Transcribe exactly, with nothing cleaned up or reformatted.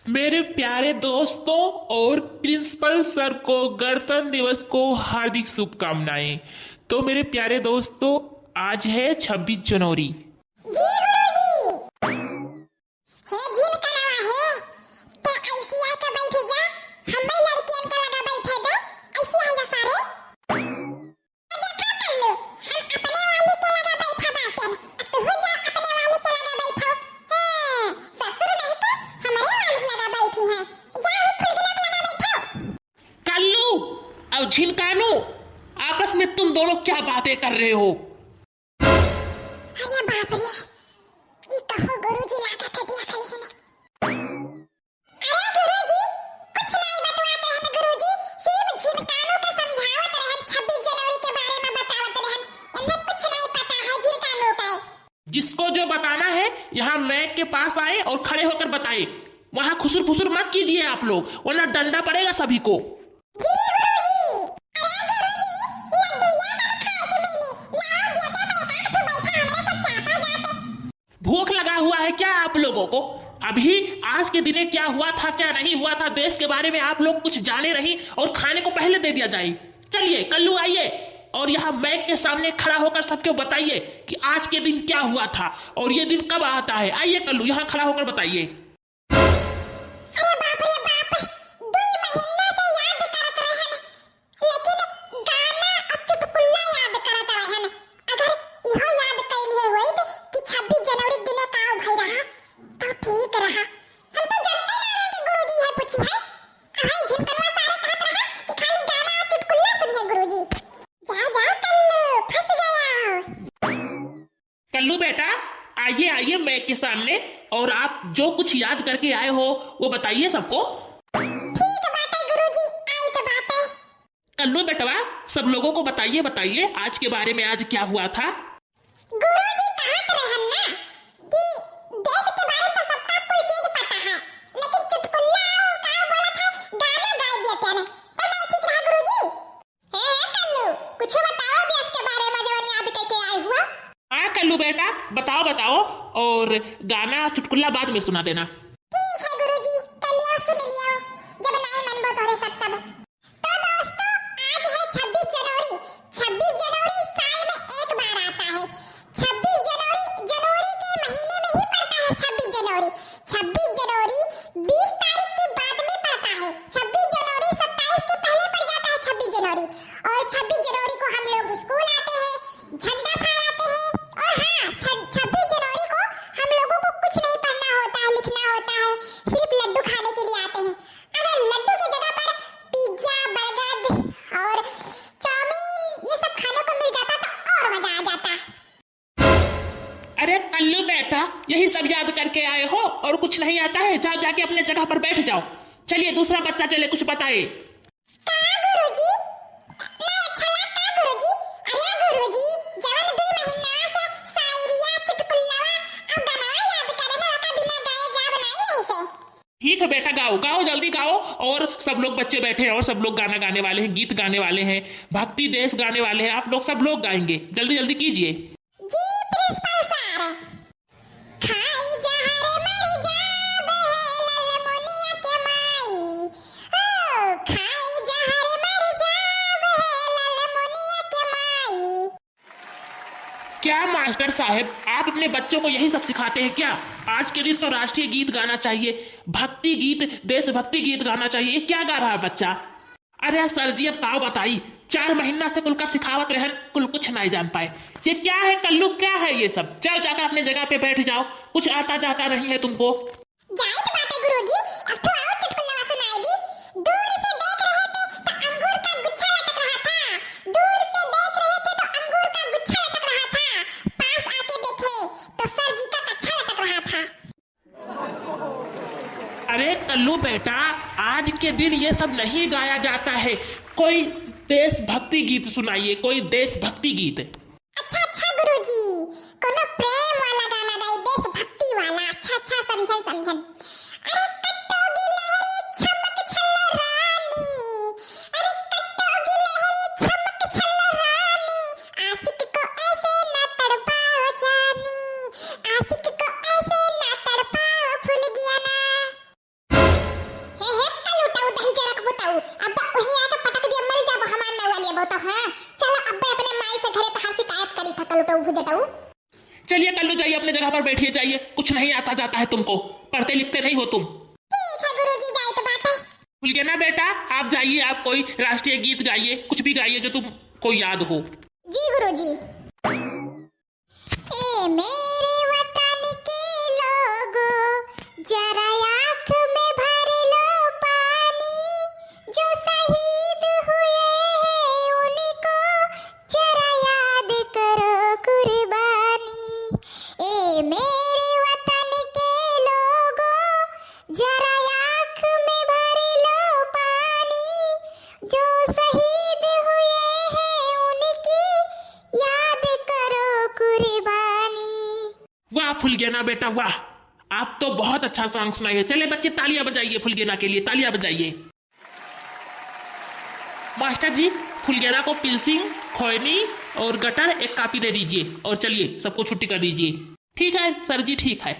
मेरे प्यारे दोस्तों और प्रिंसिपल सर को गणतंत्र दिवस को हार्दिक शुभकामनाएं। तो मेरे प्यारे दोस्तों, आज है छब्बीस जनवरी। जी गुरुजी। हे झिनकनवा हे, ते ऐसी आके बैठे जा, हम्मे लड़कियन के लगा बैठे दे, ऐसी आइला सारे। देखा कल्लू, हम अपने वाली के लगा बैठा बाटेन, अब तू जा अपने वाली के लगा बैठो। हाँ, ससुर नहीं तो हमरे वाली के लगा बैठी है, जा वो फुलगिला के लगा बैठो। कल्लू और झिनकानू, आपस में तुम दोनों क्या बातें कर रहे हो? अरे बाप रे, ई कहो गुरुजी लागत है देख लेने। अरे गुरुजी, कुछ नहीं बतवाते हम गुरुजी, सिर्फ झिनकानू के समझावत रहन, छब्बीस जनवरी के बारे में बतावत रहन। इन्हें कुछ नहीं पता है झिनकानू का। जिसको जो बताना है, यहाँ माइक के पास आए और खड़े होकर बताए। वहाँ खुसुर फुसुर मत कीजिए आप लोग, वरना डंडा पड़ेगा सभी को। जी गुरुजी। अरे गुरुजी, लड्डू या तब खाए के मिली, लाओ बेटे में एक आध ठो बैठा, हमरे सब चापा जाते। भूख लगा हुआ है क्या आप लोगों को? अभी आज के दिने क्या हुआ था, क्या नहीं हुआ था, देश के बारे में आप लोग कुछ जाने नहीं और खाने को पहले दे दिया जाए। चलिए कल्लू आइए और यहाँ माइक के सामने खड़ा होकर सबको बताइए कि आज के दिन क्या हुआ था और ये दिन कब आता है। आइए कल्लू, यहाँ खड़ा होकर बताइए। अरे बाप रे बाप, दुई महीना से याद करत रहन, लेकिन गाना और चुटकुल्ला याद करत रहन। अगर इहो याद कैलिहे होइत कि छब्बीस जनवरी के दिने का भई रहा, तो ठीक रहा। हम तो जानते ना रहन कि गुरुजी है पूछी है। हाय झिनकनवा सारे कहत रहा कि खाली गाना और चुटकुल्ला सुनिए गुरुजी। जा जा कल्लू, फंस गया। कल्लू बेटा, आइए, आइए माइक के सामने और आप जो कुछ याद करके आए हो, वो बताइए सबको। ठीक बाटे गुरुजी, आई तो बाटे। कल्लू बेटवा, सब लोगों को बताइए, बताइए आज के बारे में, आज क्या हुआ था? गुरुजी कहत रहन ना कि देश के बारे में तो सबका कुछ चीज पता है, लेकिन चुटकुल्ला और का बोला था, गाना गाए दिया तेने, तो मैं ठीक रहा गुरुजी। ए, ए, कल्लू, कुछ बताओ देश के बारे में जवन याद करके आए हुआ। हाँ कल्लू बेटा, बताओ, बताओ, और गाना चुटकुल्ला बाद में सुना देना। ठीक है गुरुजी, तो लियो सुन लियो, जब नाय मनबो तोहरे सब तब। तो दोस्तों, आज है छब्बीस जनवरी। छब्बीस जनवरी साल में एक बार आता है। छब्बीस जनवरी जनवरी के महीने में ही पड़ता है। छब्बीस जनवरी, छब्बीस जनवरी बीस तारीख के बाद में पड़ता है। छब्बीस जनवरी सत्ताईस के पहले पड़ जाता है छब्बीस जनवरी। और छब्बीस जनवरी को हम लोग स्कूल आते हैं, झंडा फहराते हैं। और हाँ, छ-, छब्बीस जनवरी को हम लोगों को कुछ नहीं पढ़ना होता है, लिखना होता है, सिर्फ लड्डू खाने के लिए आते हैं। अगर लड्डू की जगह पर पिज्जा, बर्गर और चाउमीन ये सब खाने को मिल जाता तो और मजा आ जाता। अरे कल्लू बेटा, यही सब याद करके आए हो और कुछ नहीं आता है? जाओ, जाके अपने जगह पर बैठ जाओ। चलिए दूसरा बच्चा चले, कुछ बताए। का गुरुजी? मैं अच्छा लगा का गुरुजी? अरे गुरुजी, जवन दुई महीना से शायरिया, चुटकुल्लवा और गनवा याद करे में ओका बिना गाए जाब नाई ऐसे। ठीक है बेटा, गाओ, गाओ, जल्दी गाओ। और सब लोग बच्चे बैठे हैं और सब लोग गाना गाने वाले हैं, गीत गाने वाले हैं, भक्ति देश गाने वाले हैं। आप लोग सब लोग गाएंगे, जल्दी जल्दी कीजिए। जी प्रिंसिपल सर। खाई जहर मर जाब हे ललमुनिया के माई, ओ, खाई जहर मर जाब हे ललमुनिया के माई। क्या मास्टर साहब, आप अपने बच्चों को यही सब सिखाते हैं क्या? आज के दिन तो राष्ट्रीय गीत गाना चाहिए, भक्ति गीत, देशभक्ति गीत गाना चाहिए। ये क्या गा रहा है बच्चा? अरे सर जी, अब काव बताई, चार महीना से कुल का सिखावत रहन, कुल कुछ नाई जान पाए। ये क्या है कल्लू, क्या है ये सब? जाओ जाकर अपने जगह पे बैठ जाओ, कुछ आता जाता नहीं है तुमको। जाइत बाटे गुरुजी, अब तो और चुटकुला सुनाई दी। दूर से देख रहे थे तो अंगूर का गुच्छा लटक रहा था, दूर से देख रहे थे तो अंगूर का गुच्छा लटक रहा था, पास आके देखे तो सर जी का कच्छा लटक रहा था। अरे कल्लू बेटा, आज के दिन ये सब नहीं गाया जाता है। कोई देशभक्ति गीत सुनाइए, कोई देशभक्ति गीत। अच्छा अच्छा गुरुजी, कोनो प्रेम वाला गाना गाई, देशभक्ति वाला। अच्छा अच्छा, समझन समझन। अरे कट्टो गिलहरी छमक छल्लो रानी, अरे कट्टो गिलहरी छमक छल्लो रानी, आशिक को ऐसे ना तड़पाओ जानी, आशिक को ऐसे ना तड़पाओ, भूल गया ना। हाँ, चलो अब्बे अपने माई से घरे तहार शिकायत करी था कलुटऊ भुजटऊ। चलिए कल्लू, जाइए अपने जगह पर बैठिए, जाइए, कुछ नहीं आता जाता है तुमको, पढ़ते लिखते नहीं हो तुम। ठीक है गुरुजी, जाए तो बात है। फुलगेना बेटा, आप जाइए, आप कोई राष्ट्रीय गीत गाइए, कुछ भी गाइए जो तुमको याद हो। जी गुरुजी। ए मेरे वतन के लोगों, जरा आँख में भर लो पानी, जो शहीद हुए हैं उनको जरा याद करो कुर्बानी। ए मेरे वतन के लोगों, जरा आँख में भर लो पानी, जो शहीद हुए हैं उनकी याद करो कुर्बानी। वाह फुलगेना बेटा वाह, आप तो बहुत अच्छा सॉन्ग सुनाइए। चले बच्चे, तालियां बजाइए फुलगेना के लिए, तालियां बजाइए। मास्टर जी, फुलगेना को पिल्सिंग, खोयनी और गटर एक कॉपी दे दीजिए और चलिए सबको छुट्टी कर दीजिए। ठीक है सर जी, ठीक है।